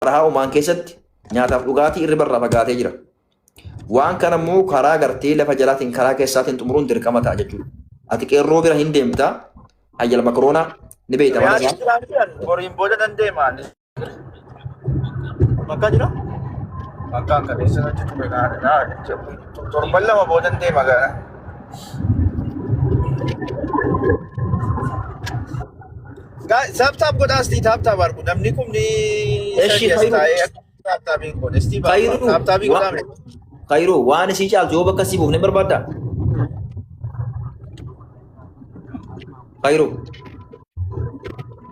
Barahaa Omaan keessatti nyaataaf dhugaatii irriba irraa fagaatee jira. Waan kana immoo karaa gartee lafa jalaatiin karaa keessaatiin xumuruun dirqama ta'a jechuudha. Ati qeerroo bira hin deemta. Hayyal makroonaa ni beekta mana Riyaadii isaa. jiraatan boriin booda nan deema. Bakka jira? Bakka akka keessa natti ture torban 2 booda nan deema gara. Taap taap godhaa asii taap taap argu namni kumni Eshi 3 as khayru taa'ee akka taap taapiin godhe asii khayru taap taapii godhaa mee. Khayru waan isii caaltu yoo bakka sii buufne barbaadda. Khayru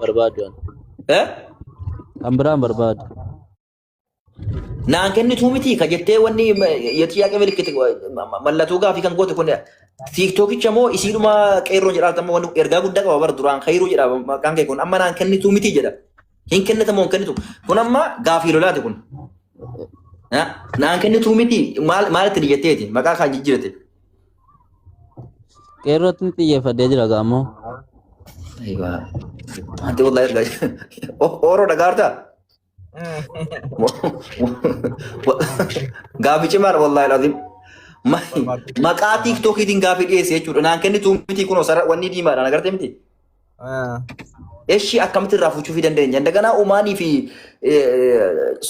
Barbaadu ani. eh Kan biraan barbaadu. Naan kennituu miti ka jettee wanni የጥያቄ ምልክት mallattoo gaafii kan goote kun tiiktookicha moo isiidhuma qeerroo jedhaa amma wanni ergaa guddaa qaba bara duraan kayruu jedha maqaan kee kun amma naan kennituu miti jedha. Hin kennita moo hin kennitu kun amma gaafii lolaati kun. Naan kennituu miti maal maalitti jetteeti maqaa kan jijjiirate. Qeerrootti xiyyeeffadhee jira gaammoo. Aywa. Wanti wallahi ergaa ooroo dhagaartaa. Gaafii cimaadha wallaahi alazim. Maqaa tiiktookiitiin gaafii dhiyeesse jechuudha. Naan kennituu miti kunoo sara wanni diimaadhaan agartee miti. Eshi akkamitti irraa fuuchuu fi dandeenya? Indaganaa Omaanii fi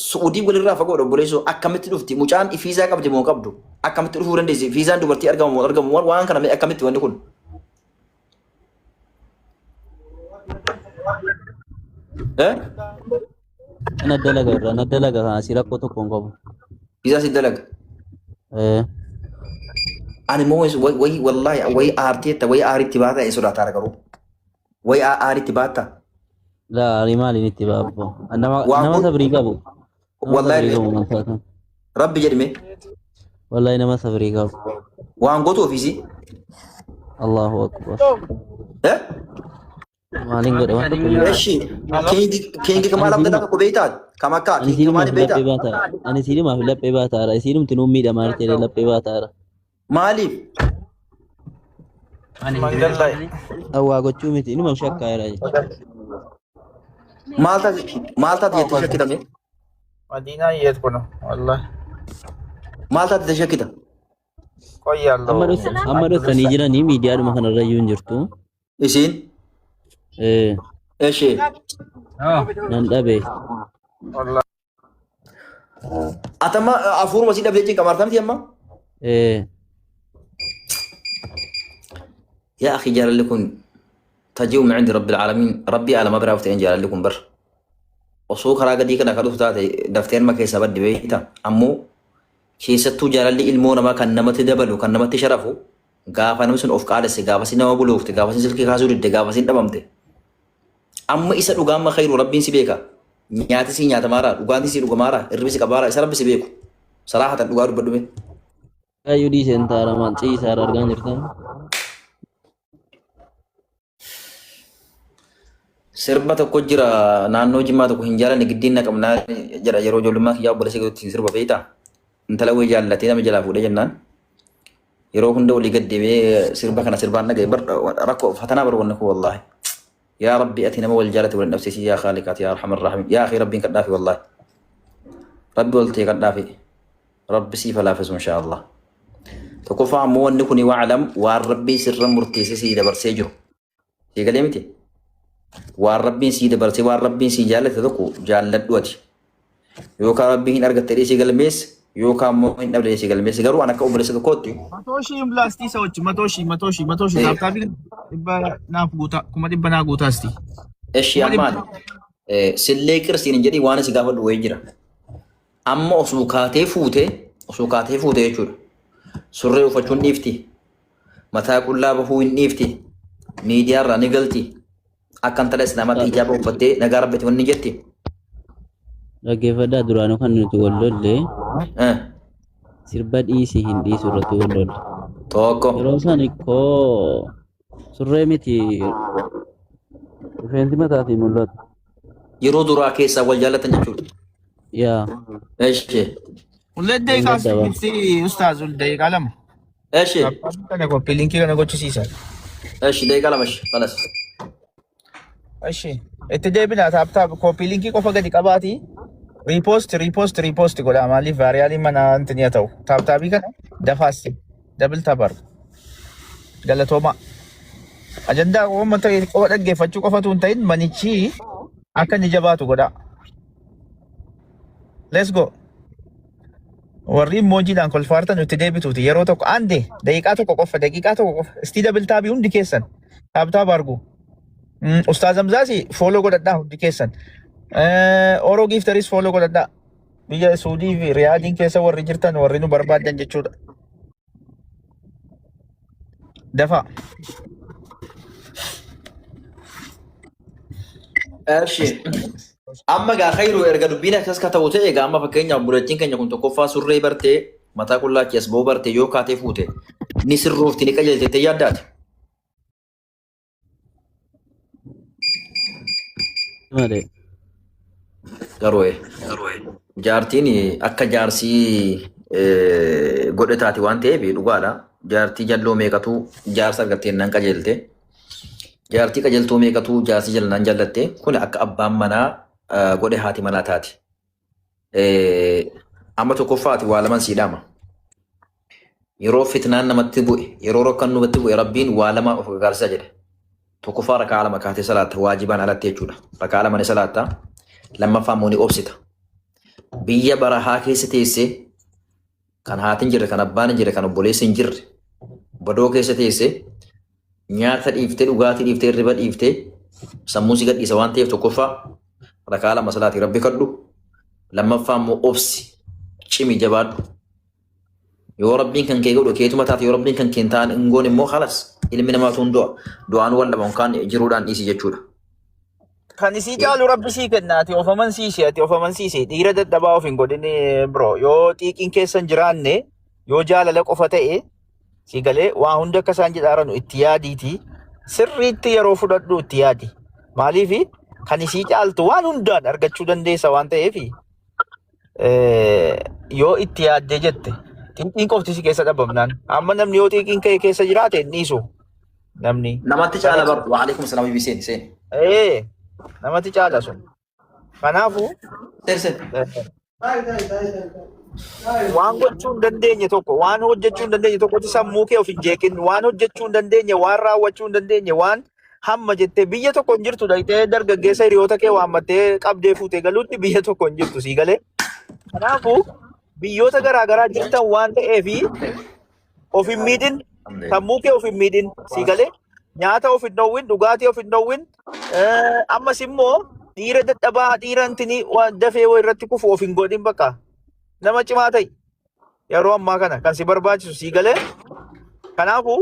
Su'uudii walirraa fagoodha obboleessoo akkamitti dhufti? Mucaan fiizaa qabdi moo qabdu? Akkamitti dhufuu dandeessi? Fiizaan dubartii argamu moo argamu? Waan kana mee akkamitti wanni kun? Eh? Na dalaga irra na dalaga kana asii rakkoo tokko hin qabu. Fiizaa si dalaga. Eh, Ani immoo wayi wayi wallahi wayi aarteetta wayi aaritti baata hin sodaataara garuu. Wayi aaritti baata. Laa ani maaliin itti baabbo. Nama Waan nama kun sabrii qabu. Nama sabrii wallahi qabu man taatan. rabbi jedhime Wallahi nama sabrii qabu. waan gootu ofiisi. Allahu akbar. Eh? Maaliin godhe waan tokko hin godhu. Eshi kingi kingi Ani kamaal siinuma abdallaa tokko beektaa? Kam akka ani kingi siinumaaf kamaal beektaa? laphee baataara. Ani siinumaaf laphee baataara. Isiinumti nuun miidhamaa jirti jedhee laphee baataara. Maaliif? Mangal lay. Awwaa gochuu miti inuma shakkaa jira. Maal taate maal taate jettee shakkitame? Madinaa yeet kuno wallahi. Maal taate jettee shakkita? Qoyyaallo. Amma dhos amma dhoksanii jiranii miidiyaadhuma kanarra iyyuu hin jirtu. Isiin Eh, eshee nan dhabe. Wallahi. Atama afuuruma sii dhabdee cinqa martamti amma? Eh, Yaa akhi jaalalli kun taji'u min indi rabbil aalamiin rabbii aalama biraa dhufte jaalalli kun bar. Osoo karaa gadii kana ka dhuftu taate daftee nama keessaa baddi beekta. Ammoo keessattuu jaalalli ilmoo namaa kan namatti dabalu kan namatti sharafu gaafa namni sun of qaalesse gaafa si nama buloofte gaafa si silkii kaasuu didde gaafa si dhabamte. Amma isa dhugaa amma khayru rabbiin si beeka. Nyaati si nyaatamaara dhugaatii si dhugamaara irribi si qabaara isa rabbi si beeku. Saraahatan dhugaa dubbadhu mee. Kaayyuu dhiiseen taara maal ciisaara argaa jirtan. Sirba tokko jira naannoo Jimmaa tokko hin jaalanne giddiin na qabnaa jedha yeroo ijoollummaa kiyyaa obboleessa keessatti sirba beektaa. Intala wayii jaallatee nama jalaa fuudhee jennaan yeroo hunda olii gad deemee sirba kana sirbaan dhagaye bar rakkoo fatanaa bar wanni kun wallaahi. Yaa Rabbi ati nama wal jaalate wal hin dhabsiisin yaa Khaaliqaati yaa Arhamar Raahimiin yaa akhi Rabbiin kadhaafi wallaahi. Rabbi ol ta'e kadhaafi. Rabbi siif haa laaffisu inshaa Allah. Tokkoffaa ammoo wanni kuni wa'alam waan Rabbiin sirra murteessee sii dabarsee jiru. Sii galee miti? Waan Rabbiin sii dabarsee waan Rabbiin sii jaallate tokko jaalladhu ati. Yookaan Rabbiin hin argatte jedhee sii galmeesse yookaan immoo hin dhabde jedhee sii galmeesse. Garuu an akka obboleessa tokkootti መቶ ሺህ ብላ እስቲ ሰዎች 100,000 100,000 100,000 ታብታቢ dhibba naaf guutaa 100,000 naa guutaa እስቲ Eshi kuma dhibba ammaan sillee qirsiin hin jedhii waan si gaafadhu wayii jira. Amma osoo kaatee fuute osoo kaatee fuute jechuudha. Surree uffachuu hin dhiifti. Mataa qullaa bahuu hin dhiifti. Miidiyaarraa ni galti. Akka intala islaamaatti hijaaba uffattee nagaa rabbiti wanni jetti. Dhaggeeffadhaa duraanuu kan nuti wal lolle sirba dhiisi hin dhiisu irratti wal lolle. Tokko. Yeroo san koo surree miti rifeensi mataatiin mul'atu. Yeroo duraa keessaa wal jaallatan jechuudha. Yaa Eshi. ሁለት ደቂቃ hin gaddaba. እስቲ ኡስታዝ 2 ደቂቃ Eshi. kana koppii linkii kana gochisiisa Eshi daqiiqaa 2 ishi. Kalas. Ishi itti deebinaa tap tap copy linkii qofa gadi qabaati. Repost repost repost godhaa maaliif vaariyaaliin mana intini haa ta'u. Tap tapii kana dafaasti double tap argu. Galatoomaa. Ajandaa uummata qofa dhaggeeffachuu qofatu hin ta'in manichi akka inni jabaatu godhaa. Let's go. Warri imoojiidhaan kolfaartan itti deebituuti yeroo tokko ande daqiiqaa tokko qofa daqiiqaa tokko qofa istii double tapii hundi keessan tap tap argu. Ustaaz Hamzaas follow godhadhaa hundi keessan. Oroo Giiftaris follow godhadhaa. Biyya Suudii fi Riyaadiin keessa warri jirtan warri nu barbaaddan jechuudha. Dafaa. Eshi. Amma gaa khayru erga dubbiin akkas ka ta'u ta'e egaa amma fakkeenyaaf bulettiin keenya kun tokkoffaa surree bartee mataa qullaa achi as ba'uu bartee yoo kaatee fuute ni sirroofti ni qajeelte jettee yaaddaati. Malee. Garuu jaartiin akka jaarsii godhe taate waan ta'eef dhugaadha. Jaartii jalloo meeqatu jaarsa argattee nan qajeelte. Jaartii qajeeltuu meeqatu jaarsi jalnaan jallatte. Kun akka abbaan manaa godhe haati manaa taate. Amma tokkoffaati waa laman sii dhaama. Yeroo fitnaan namatti bu'e, yeroo rakkoon namatti bu'e Rabbiin waa lama of gargaarsisaa jedhe. Tokkoffaa rakaa lama kaatee salaatta waajibaan alatti jechuudha. Rakaa lama ni salaatta. Lammaffaa immoo ni obsita. Biyya barahaa keessa teessee kan haati hin jirre, kan abbaan hin jirre, kan obboleessi hin jirre badoo keessa teessee nyaata dhiiftee, dhugaatii dhiiftee, hirriba dhiiftee sammuun si gadhiisa waan ta'eef tokkoffaa rakaa lama salaatii Rabbi kadhu. Lammaffaa immoo obsi cimi jabaadhu. Yoo Rabbiin kan kee godhu keetuma taate yoo Rabbiin kan kee hin taane hin goone immoo halas ilmi namaatu hin du'a. Du'aan wal dhaba yookaan jiruudhaan dhiisi jechuudha. Kan isii caalu rabbi sii kenna ati of amansiisi ati of amansiisi dhiira dadhabaa of hin godhin bro yoo xiiqiin keessa hin jiraanne yoo jaalala qofa ta'e si galee waa hunda akka isaan jedhaaranu itti yaadiiti sirriitti yeroo fudhadhu itti yaadi maaliif kan isii caaltu waan hundaan argachuu dandeessa waan ta'eef yoo itti yaaddee jette xiiqiin qofti si keessa dhabamnaan amma namni yoo xiiqiin ka'e keessa jiraate hin dhiisu namni. Namatti caala bar. Waalaikum salaam bibi seeni seeni. Ee namatti caala sun. Kanaafuu Seeni seeni. waan gochuu hin dandeenye tokko waan hojjechuu hin dandeenye tokkotti sammuu kee of hin jeeqin waan hojjechuu hin dandeenye waan raawwachuu hin dandeenye waan hamma jettee biyya tokko hin jirtu dhaqxee dargaggeessa hiriyoota kee waammattee qabdee fuutee galuutti biyya tokko hin jirtu sii galee. Kanaafuu biyyoota garaagaraa jirtan waan ta'eefi of hin miidhin sammuu kee of hin miidhin sii galee nyaata of hin dhowwin dhugaatii of hin dhowwin ammas immoo dhiira dadhabaa dhiira intinii waan dafee wayii irratti kufu of hin godhin bakka nama cimaa ta'i yeroo ammaa kana kan si barbaachisu sii galee kanaafuu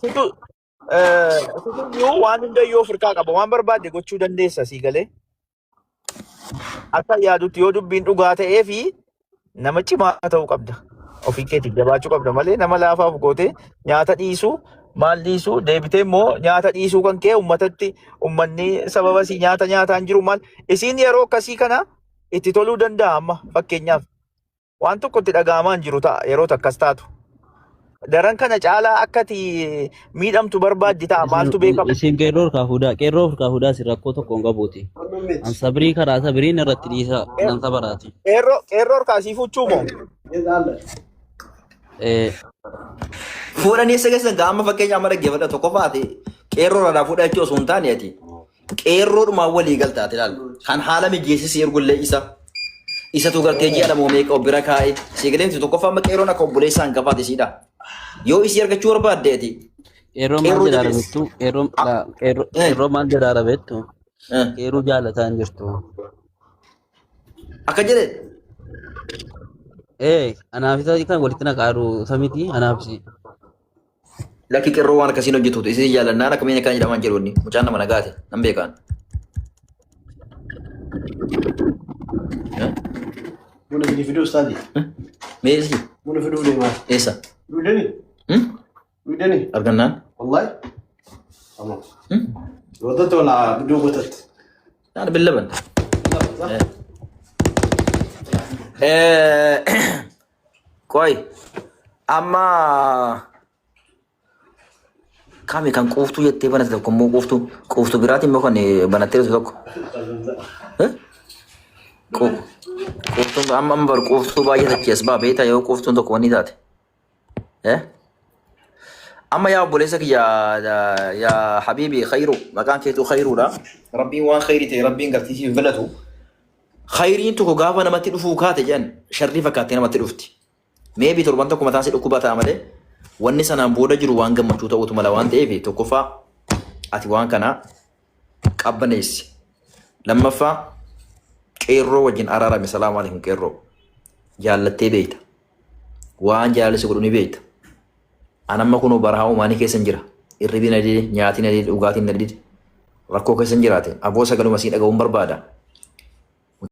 situ Situ waan hundayyuu of hirkaa qaba. Waan barbaadde gochuu dandeessa sii galee. Akka yaadutti yoo dubbiin dhugaa ta'ee fi nama cimaa ta'uu qabda. Ofii keetiif jabaachuu qabda malee nama laafaaf gootee nyaata dhiisuu maal dhiisuu deebitee immoo nyaata dhiisuu kan kee uummatatti uummanni sababa sii nyaata nyaataan jiru maal isiin yeroo akkasii kana itti toluu danda'a amma fakkeenyaaf waan tokko itti dhaga'amaa hin jiru ta'a yeroo akkas taatu. Daran kana caalaa akka ati miidhamtu barbaaddi ta'a maaltu beekama. Isin qeerroo harkaa fuudhaa qeerroo harkaa fuudhaa isin rakkoo tokko hin qabuuti. An sabrii karaa sabriin irratti dhiisa nan sabaraati. Qeerroo qeerroo harkaa sii fuuchuu moo? Eh, Fuudhanii eessa geessan gaa amma fakkeenya amma dhaggeeffadha tokko faati qeerroo irraa fuudha jechuu osoo hin taane ati Qeerroodhumaan walii galtaati laal. Kan haala mijeessee si ergullee isa. Isatu gartee ji'a lama meeqa of bira kaa'e. Si galee tokkoffaa amma qeerroon akka obboleessa hangafaati siidha. Yoo isii argachuu barbaadde ati. Qeerroo maal Qeerroo jedhaa jabeessi. beektu? Qeerroo laa, qeerroo qeerroo maal jedhaa beektu? Qeerroo jaalataa hin jirtu. Akka jedhe Ee, anaaf isa kan walitti naqaaru isa miti anaaf si. Lakki qeerroo waan akkasiin hojjetuutu isin jaalannaan akkamiin akkana jedhaman jedhu inni mucaan nama nagaate nan beekaan. Buna isinii fiduu ustaazi. Mee eessa? Buna fiduu deemaa. Eessa? Duudani. Duudani. Argannaan? Wallahi. Tamam. Godatti wala biduu godatti. Naan billaban. Qoy amma Kami kan quuftuu jettee banate tokko immoo quuftuu quuftuu biraati immoo kan banattee jirtu tokko. Eh? Quuftuun amma amma bar quuftuu baay'ee tachi as baa beektaa yoo quuftuun tokko wanni taate. Eh? Amma yaa obboleessa kiyya yaa habiibi khayru maqaan keetuu khayruudha. Rabbiin waan khayrii ta'e rabbiin gartii siif filatu. Khayriin tokko gaafa namatti dhufuu kaate jedhan sharrii fakkaattee namatti dhufti. Maybe torban tokko mataan si dhukkuba ta'a malee wanni sanaan booda jiru waan gammachuu ta'uutu mala waan ta'eef tokkoffaa ati waan kana qabbaneessi. Lammaffaa qeerroo wajjin araarame salaamu alaikum qeerroo. Jaallattee beeyta. Waan jaalalli si godhu ni beeyta. An amma kunoo barahaa uumaanii keessan jira. Irribi na dide, nyaati na dide, dhugaatiin na dide. Rakkoo keessan jiraate. Aboo sagaluma sii dhaga'uun barbaada.